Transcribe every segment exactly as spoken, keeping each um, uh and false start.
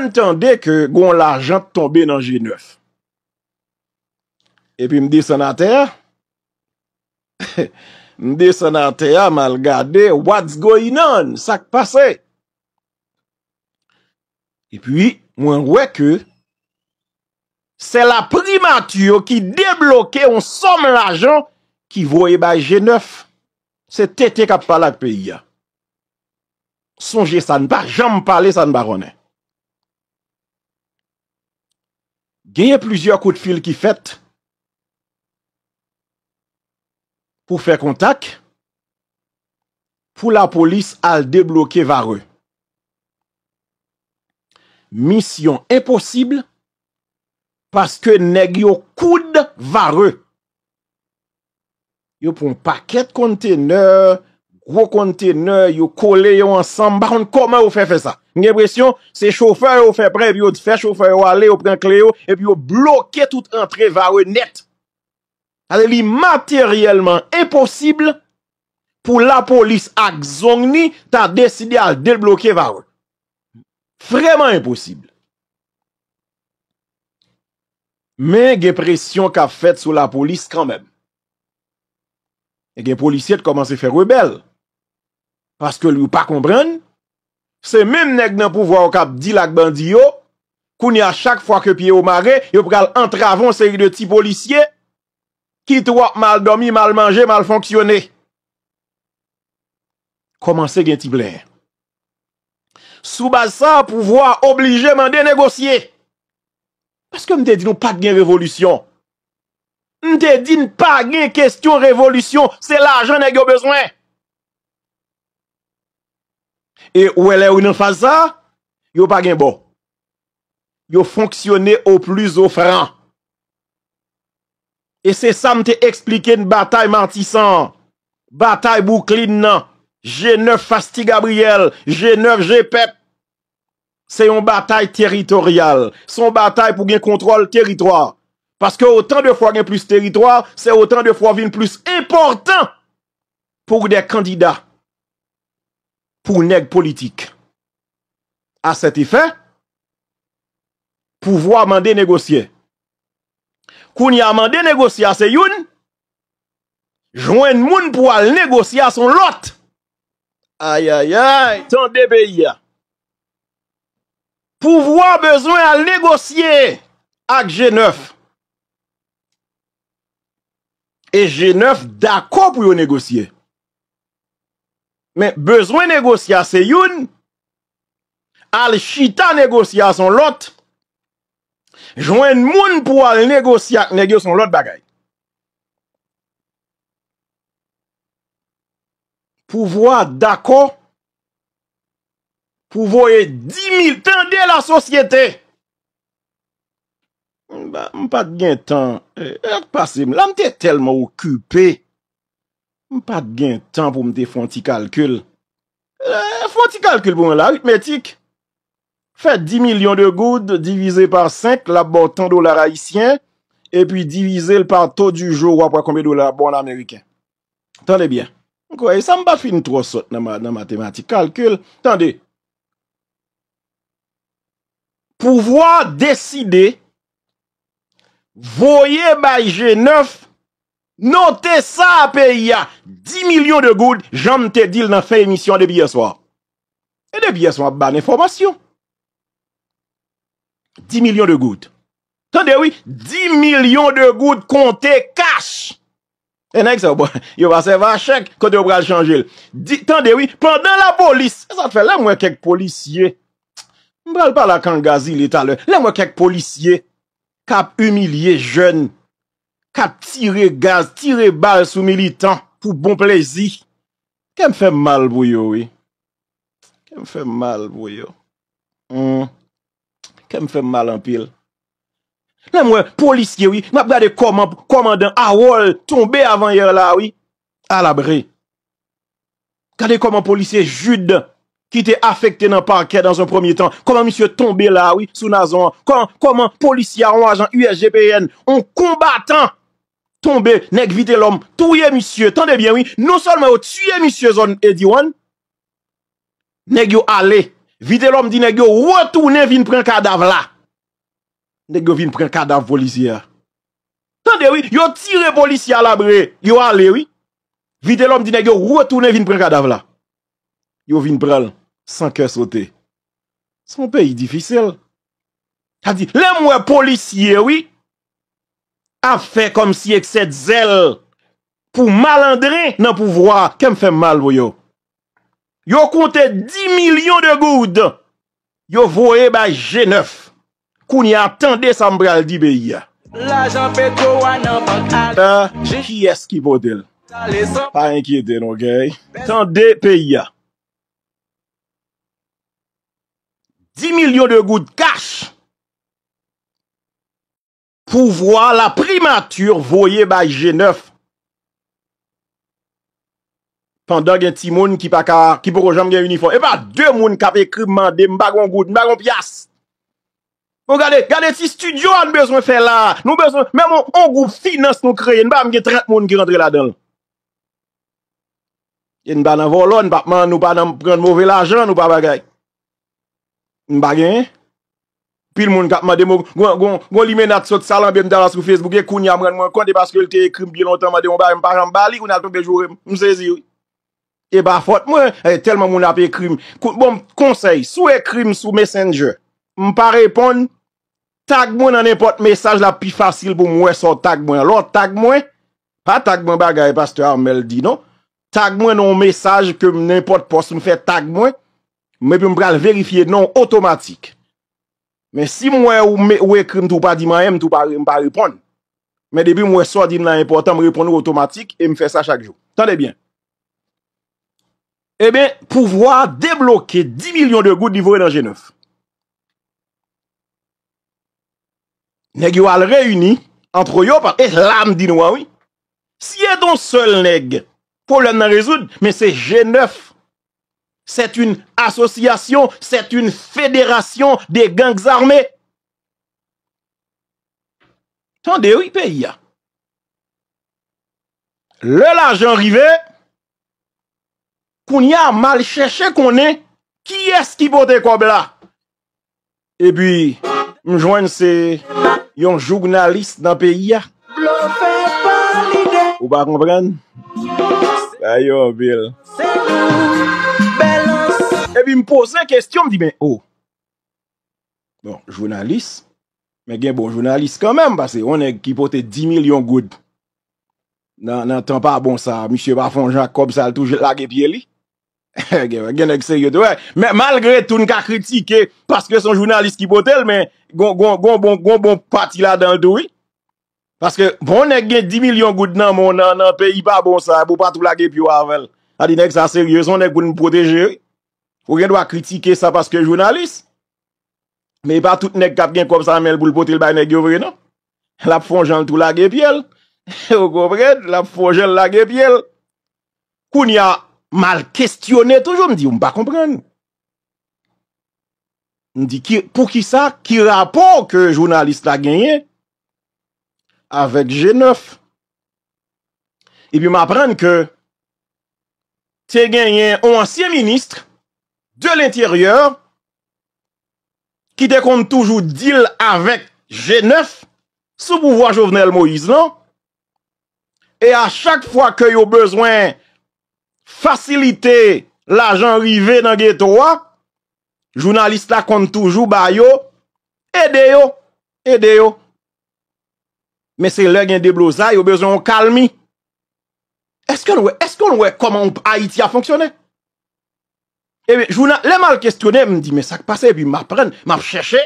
m tande ke gon lajan t tonbe nan G nèf. Epi m desann atè a. M desann atè a, m al gade what's going on, sa k pase. Epi, mwen wè ke se la primati yo ki debloke yon sòm lajan ki voye bay G nèf. Se T T k ap pale ak peyi a. Sonje sa, n pa janm pale sa n pa konnen. Genyen plizyè kout fil ki fèt pou fè kontak pou lapolis al debloke Varreux. Misyon enposib paske nèg yo koud Varreux. Yo pran yon pakèt kontenè, gwo kontenè, yo kole yo ansanm. M pa konn kòman yo fè fè sa. M gen enpresyon se chofè yo fè pran epi yo fè chofè yo ale, yo pran kle yo, epi yo bloke tout antre Varreux nèt. Sa vle di li materyèlman enposib pou lapolis ak zong ni ta deside al debloke Varreux. Vrèman enposib. Men gen presyon k ap fèt sou lapolis kanmenm. E gen polisye t kòmanse fè rebèl. Paske yo pa konprann, se menm nèg nan pouvwa yo k ap dil ak bandi yo, kounye a chak fwa ke pye yo mare, yo pral antrave yon seri de ti polisye ki twò mal dòmi, mal manje, mal fonksyone. Kòmanse gen ti plenyen. Sou baz sa, pouvwa a oblije mande negosye. Paske m te di nou pa t gen revolisyon. M te di n pa gen kesyon revolisyon, se lajan nèg yo bezwen. E ou wè lè yo nan faz sa, yo pa gen bò. Yo fonksyone au plus offrant. E se sa m te eksplike n batay Matisan an, batay Bouklin nan, G nèf fas Ti Gabriyèl, G nèf G pèp. Se yon batay teritoryal. Se yon batay pou gen kontwòl teritwa. Paske otan de fwa gen plis teritwa, se otan de fwa vin plis enpòtan pou de kandida, pou nèg politik. A sèt efè, pouvwa mande negosye. Kounye a mande negosye a se youn, jwenn moun pou al negosye a se yon lòt. Ayayay, tande peyi a. Pouvwa bezwen al negosye ak G nèf. E G nèf dakò pou yo negosye. Men bezwen negosye a se youn, al chita negosye a se yon lòt, jwenn moun pou al negosye ak nèg yo se yon lòt bagay. Pouvwa dakò pou voye di mil, tande lasosyete. M pa, m pa t gen tan, e, e, pase m la, m te tèlman okipe. M pa t gen tan pou m te fè yon ti kalkil. E, fè yon ti kalkil pou mwen la, aritmetik. Fè dis milyon de goud divize pa senk, l ap ba w tan dola ayisyen, epi divize l pa taux du jour, w ap wè konbyen dola l ap ba w an ameriken. Tande byen. M kwè sa m pa fin twò sòt nan ma-, nan matematik, kalkil. Tande. Pouvwa deside voye bay G nèf, note sa a peyi a, dis milyon de goud, jan m te di l nan fen emisyon an depi yè swa. E depi yè swa m ap ba n enfòmasyon. Dis milyon de goud. Tande wi, dis milyon de goud konte kach. E nèg sa yo, bon, yo pa sèvi a chèk, kote yo pral chanje l. Di, tande wi, pandan lapolis, se sa k fè lè m wè kèk polisye, m pral pale ak Angazile talè, lè m wè kèk polisye k ap imilye jèn, k ap tire gaz, tire bal sou militan pou bon plezi, kè m fè m mal pou yo, wi. Kè m fè m mal pou yo. Hmm. Kè m fè m mal anpil. Lè m wè polisye, wi, m ap gade kòman kòmandan Harold tonbe avanyè la, wi. Alabre. Gade kòman polisye Jude, ki te afekte nan pakè dans un premier temps, kòman misye tonbe la, wi, sou nazon an. Kòman, kòman polisye a, yon ajan U S G P N, yon konbatan, tonbe, nèg Vitelòm touye misye. Tande byen, wi. Non sèlman yo tiye misye zòn Ediwan, nèg yo ale. Vitelòm di nèg yo retounen vin pran kadav la. Nèg yo vin pran kadav polisye a. Tande wi, yo tire polisye a labre, yo ale wi. Vitelòm di nèg yo retounen vin pran kadav la. Yo vin pran l san kè sote. Se yon peyi difisil. Sa di, lè m wè polisye wi, ap fè kòmsi eksè zèl pou malandren nan pouvwa, kè m fè m mal pou yo. Yo konte dis milyon de goud. Yo voye bay G nèf. Kounye a, tande sa m pral di peyi a. Lajan petwo a nan bank ale. Ah, kiyès ki pote l? Ale san. Pa enkyete nou, ok? Tande peyi a. Dis milyon de goud kach. Pouvwa la primati voye bay G nèf. Pandan gen timoun ki pa ka, ki poko janm gen inifòm. E pa de moun k ap ekri m mande m, m pa gon goud, m pa gon pyas. Bon, gade, gade ti estidyo a nou bezwen fè la. Nou bezwen, menm on, on gwoup finans nou kreye, n pa menm gen trant moun ki rantre ladan l. E n pa nan vòlò, n pa, nou pa nan pran move lajan, nou pa bagay. M pa genyen. Pil moun k ap mande m, gon, gon, gon limena t sot salanbe m talè sou Facebook, e kounye a m rann mwen kont, e paske l te ekri m byen lontan, mande m yon bagay, m pa janm ba li, kounye a l tonbe joure m. M sezi wi. E pa fòt mwen, e tèlman moun ap ekri m. Kou-, bon, konsèy, si w ekri m sou Messenger, m pa reponn, tag mwen nan nenpòt mesaj la, pi fasil pou m wè sa w tag mwen an. Lè w tag mwen, pa tag mwen bagay pastè Armel di non. Tag mwen nan yon mesaj ke m, nenpòt pòs m fè tag mwen, m, epi m pral verifye non w otomatik. Men si m wè ou, me-, ou ekri m tou, ou pa di m anyen, m tou pa re-, m pa reponn. Men depi m wè sa w di m nan enpòtan, m reponn ou otomatik e m fè sa chak jou. Tande byen. Ebyen, pouvwa a debloke dis milyon de goud li voye nan G nèf. Nèg yo al reyini antre yo, pa-, e la m di nou an wi. Si e t on sèl nèg, pwoblèm nan rezoud, men se G nèf. C'est une association, c'est une fédération de gangs armés. Tande wi peyi a. Lè lajan rive, kounye a m al chèche konnen kiyès ki pote kòb la. Epi, m jwenn se yon jounalis nan peyi a. Ou pa konprann? Sa yo anpil. Epi m poze kesyon, m di, men, oh. Bon, jounalis, men gen bon jounalis kanmenm, paske yon nèg ki pote dis milyon goud nan, nan tan pa bon sa, misye pa fè yon jan ak kòb sa, l toujou lage pye li. Gen, gen nèg serye tou, wè. Men malgre tou, n ka kritike, paske se yon jounalis ki pote l, men gon, gon, gon bon, gon bon pati ladan l tou, wi. Paske, bon, nèg gen dis milyon goud nan men w nan, nan peyi pa bon sa, pou w pa tou lage pye w avè l. Sa di nèg sa serye, se yon nèg pou n pwoteje, wi. Ou gen dwa kritike sa paske jounalis. Men e pa tout nèg k ap gen kòb sa nan men l pou l pote l bay nèg yo vre, non. L ap fè yon jan l tou lage pye l. Ou konprann? L ap fè yon jan l lage pye l. Kounye a, m al kesyone toujou, m di, m pa konprann. M di, ki, poukisa, ki rapò ke jounalis la genyen avèk G nèf? Epi m aprann ke te genyen yon ansyen minis de lenteryè ki te konn toujou deal avèk G nèf sou pouvwa Jovenel Moïse lan. E a chak fwa ke yo bezwen fasilite lajan rive nan geto a, jounalis la konn toujou ba yo, ede yo, ede yo. Men se lè gen deblozay, yo bezwen yon kalmi. Èske nou wè, èske nou wè kòman Ayiti ap fonksyone? Ebyen, jounal, lè m al kesyone, m di, men sa k pase? Epi m aprann, m ap chèche.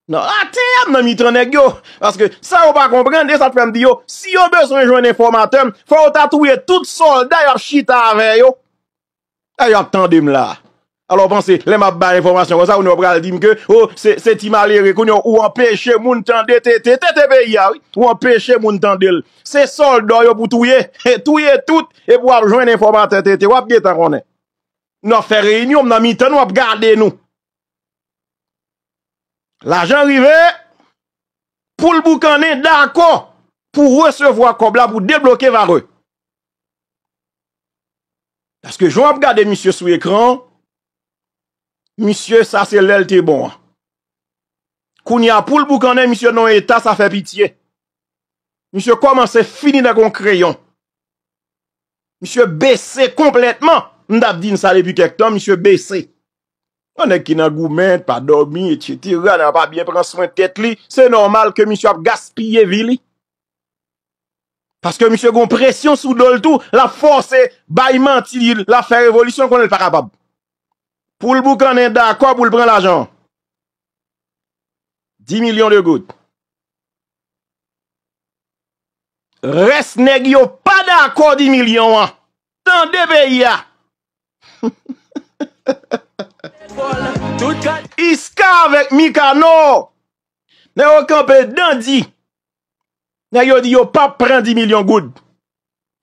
Nan atè a, m nan mitan nèg yo. Paske sa yo pa konprann, e sa k fè m di yo, si yo bezwen jwenn enfòmatè, fò yo ta touye tout sòlda y ap chita avè yo. E y ap tande m la. Alò, w panse, lè m ap bay enfòmasyon konsa, ou nou pral di m ke, o, se, se ti malere, kounye a, ou anpeche moun tande tete, tete peyi a, wi. Ou anpeche moun tande l. Se sòlda w yo pou touye, touye tout, epi w ap jwenn enfòmatè tete, w ap gentan konnen. Nou ap fè reyinyon, m nan mitan nou, ap gade nou. Lajan rive, poul boukannen dakò pou resevwa kòb la pou debloke Varreux. Paske jan w ap gade misye sou ekran, Misye, sa se lè l te bon an. Kounye a, pou l boukannen, misye nan yon eta, sa fè pitye. Misye kòmanse fini nan yon kreyon. Misye bese konplètman. M t ap di n sa depi kèk tan, misye bese. Yon nèg ki nan goumèt, pa dòmi, etsetera, nan pa byen pran swen tèt li, se nòmal ke misye ap gaspiye vi li. Paske misye gon presyon sou do l tou, l ap fòse bay manti, l ap fè revolisyon, konnen l pa kapab. Pou l boukannen dakò pou l pran lajan an. Dis milyon de goud. Rès nèg yo pa dakò dis milyon an. Tande peyi a. Iska avèk Mikano. Nèg yo kanpe dandi. Nèg yo di yo p ap pran dis milyon goud.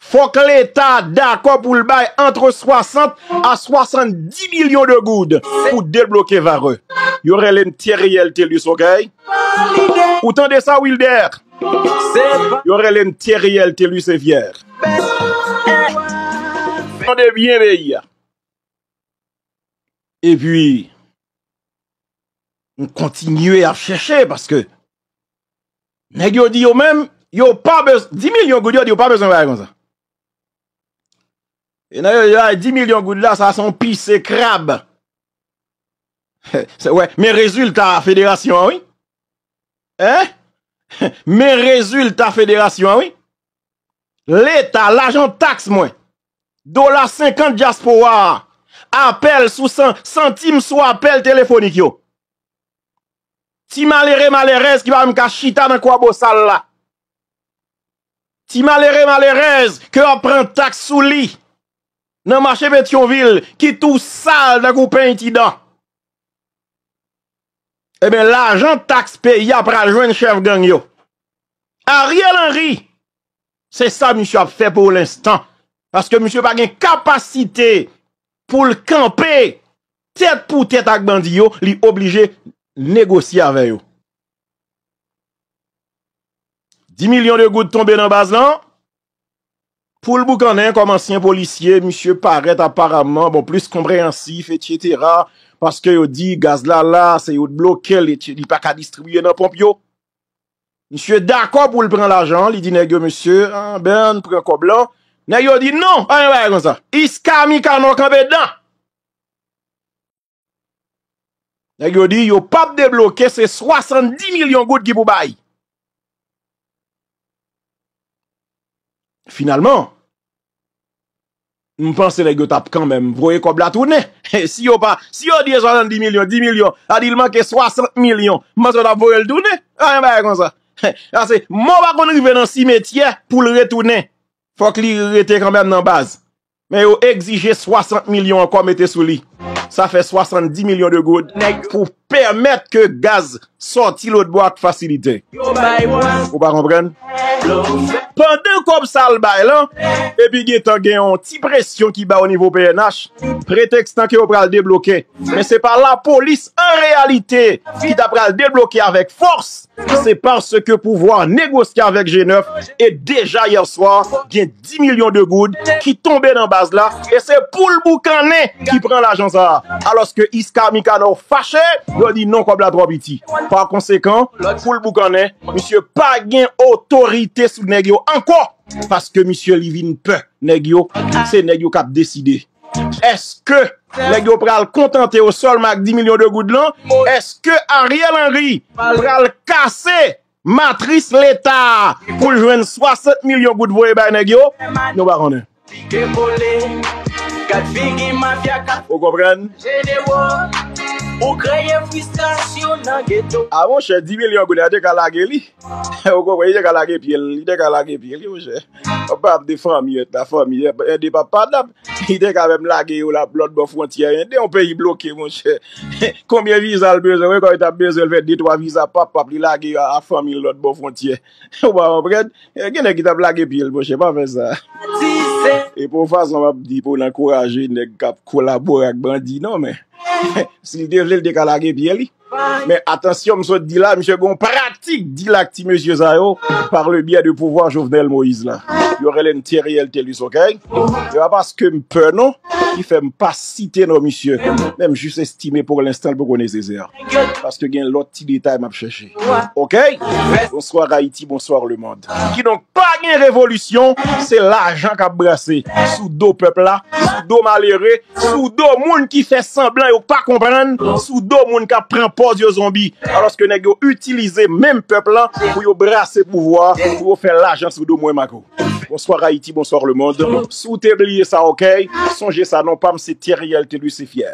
Fòk Leta dakò pou l bay antre swasant a swasanndis milyon de goud pou debloke Varreux. Yo rele m Theriel Thelus, oke? Ou tande sa, Wilder? Yo rele m Theriel Thelus Evier. Tande byen peyi a. Epi, m kontinye ap chèche paske nèg yo di yo menm, yo pa bezwen, dis milyon goud, yo di yo pa bezwen bagay konsa. E nan yo, yo, dis milyon goud la, sa se yon pise krab. Se, wè, men rezilta federasyon an, wi. Hein? Men rezilta federasyon an, wi. Leta, lajan taks mwen. Dola senkant dyaspora a. Apèl sou san, santim sou apèl telefonik yo. Ti malere malerèz ki pa menm ka chita nan kwabosal la. Ti malere malerèz ke yo ap pran taks sou li. Nan mache Petyonvil, ki tou sal tankou peny ti dan. Ebyen, lajan taks peyi a pral jwenn chèf gang yo. Ariel Henry, se sa misye ap fè pou lenstan. Paske misye pa gen kapasite pou l kanpe tèt pou tèt ak bandi yo, li oblije negosye avè yo. Dis milyon de goud tonbe nan baz lan. Pou l boukannen, kòm ansyen polisye, misye parèt aparamman, bon, plis konpreyansif, etsetera, paske yo di gaz la la, se yo t bloke l, li pa ka distribiye nan ponp yo. Misye dakò pou l pran lajan an, li di nèg yo, mesye, ah, ben, pran kòb lan. Nèg yo di non, anyen bagay konsa. Iska Mikano kanpe dan. Nèg yo di yo p ap debloke, se swasanndis milyon goud ki pou bay. Finalman, m panse nèg yo t ap kanmenm voye kòb la tounen. Si yo pa, si yo di e swasanndis milyon, dis milyon, sa di l manke swasant milyon, m panse yo t ap voye l tounen. Anyen bagay konsa. Sa se mò pa konn rive nan simetyè pou l retounen. Fòk li rete kanmenm nan baz. Men yo egzije swasant milyon ankò mete sou li. Sa fè swasanndis milyon de goud pou pèmèt ke gaz sòti lòtbò ak fasilite. Ou pa konprann? Pandan kòb sa al bay lan, epi gentan gen yon ti presyon ki bay o nivo P N H, pretèks lan ke yo pral debloke. Men se pa lapolis an reyalite ki ta pral debloke avèk fòs. Se paske pouvwa negosye avèk G nèf e deja yè swa, gen dis milyon de goud ki tonbe nan baz la e se pou l boukannen ki pran lajan sa a. Alòske Iska Mikano fache, yo di non, kòb la twò piti. Pa konsekan, pou l boukannen, misye pa gen otorite sou nèg yo ankò, paske misye li vin pè nèg yo, se nèg yo k ap deside. Èske nèg yo pral kontante yo sèlman ak dis milyon de goud lan? Èske Ariel Henry pral kase matris Leta a pou l jwenn swasant milyon goud voye bay nèg yo? Nou pa konnen. Ou konprann? A monchè, dis milyon goud la, yo te ka lage li. Ou konprann? Li te ka lage pye l, li te ka lage pye l, monchè. Pap de fanmi, la fanmi, ende pap padap. Li te ka menm lage yo la, lòt bò fwontyè, ende yon peyi bloke, monchè. Konbyen viza l bezwen, wi, kòm li t ap bezwen l fè de twa viza, pap, pap, li lage a, a fanmi l lòt bò fwontyè. Ou pa konprann? Gen nèg ki t ap lage pye l, monchè, pa fè sa. E pa yon fason m ap di pou l ankouraje nèg k ap kolabore ak bandi, non, men. Si l te vle, l te ka lage pye li. Men atansyon, m sot di la, misye gen yon pratik di l ak ti mesye sa yo, par le biais de pouvwa Jovenel Moïse la. Yo rele n Theriel Thelus, ok? Se pa paske m pè non, ki fè m pa site non misye. Men m jis estime pou lenstan l poko nesesè. Paske gen lòt ti detay m ap chèche. Ok? Bonsoir Haïti, bonsoir le monde. Kidonk, pa gen revolisyon, se lajan k ap brase sou do pèp la, sou do malere, sou do moun ki fè sanblan yo pa konprann, sou do moun k ap pran pòz yo zonbi. Alòske nèg yo itilize menm pèp la pou yo brase pouvwa, pou yo fè lajan sou do mwen, Mako. Bonsoir Haïti, bonsoir le monde. Si w te bliye sa, ok? Sonje sa, non pa m se Theriel Thelus, se fyè.